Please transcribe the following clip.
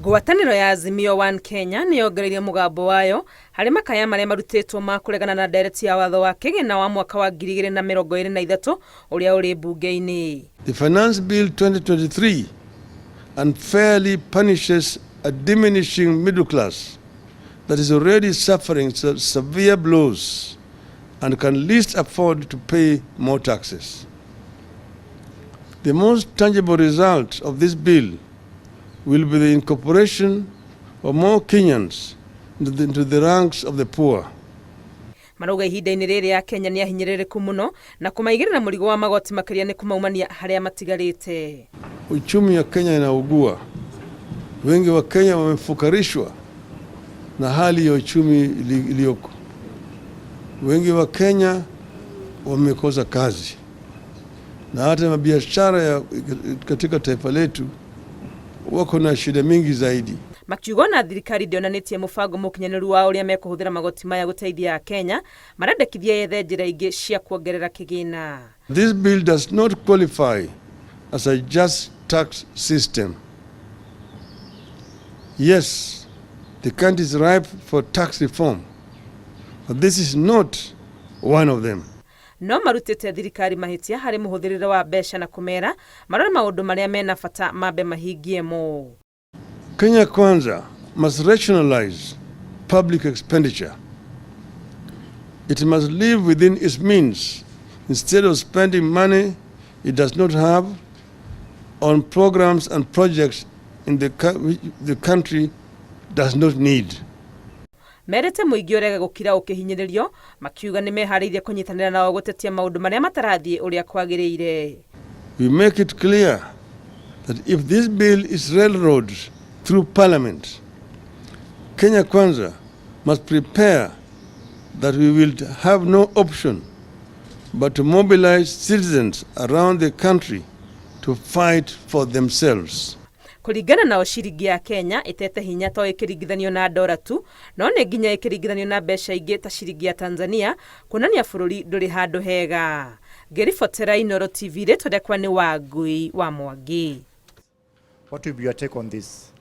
Ngwatanĩro ya Azimio One Kenya nĩ yongereire mũgambo wayo harĩ makaya marĩa marutĩtwo ma kũregana na ndereti ya watho wa kĩgĩna wa mwaka wa 2023 ũrĩa ũrĩ mbunge-inĩ. The Finance Bill 2023 unfairly punishes a diminishing middle class that is already suffering severe blows and can least afford to pay more taxes. The most tangible result of this bill will be the incorporation of more Kenyans into the ranks of the poor. Marauga ihinda-inĩ rĩrĩ Akenya nĩ ahinyĩrĩrĩku mũno na kũmaigĩrĩra mũrigo wa magoti makĩria nĩ kũmaumania harĩa matigarĩte. Uchumi wa Kenya inaugua. Wengi wa Kenya wamefukarishwa na hali ya uchumi iliyoko. Wengi wa Kenya wamekosa kazi na hata mabiashara ya katika taifa letu wako na shida mingi zaidi. Makiuga ona thirikari ndĩonanĩtie mũbango mũkinyanĩru wa ũrĩa mekũhũthĩra magoti maya gũteithia Akenya, marendekithia yethe njĩra ingĩ cia kuongerera kĩgĩna. This bill does not qualify as a just tax system. Yes, the country is ripe for tax reform, but this is not one of them. No marutĩte thirikari mahĩtia harĩ mũhũthĩrĩre wa mbeca na kũmera marore maũndũ marĩa mena bata mambe mahingie mo. Kenya Kwanza must rationalize public expenditure. It must live within its means instead of spending money it does not have on programs and projects in the, which the country does not need. Merĩte mũingĩ ũrege gũkira ũkĩhinyĩrĩrio, makiuga nĩ meharĩirie kũnyitanĩra nao gũtetia maũndũ marĩa matarathiĩ ũrĩa kwagĩrĩire. We make it clear that if this bill is railroaded through Parliament, Kenya Kwanza must prepare that we will have no option but to mobilize citizens around the country to fight for themselves. Kũringana nao, ciringi ya Kenya ĩtete hinya to ĩkĩringithanio na ndora tu, no nĩ nginya ĩkĩringithanio na mbeca ingĩ ta ciringi ya Tanzania, kuonania bũrũri ndũrĩ handũ hega. Ngĩribotera Inooro TV, rĩtwa rĩakwa nĩ Wangui wa Mwangi. What will be your take on this?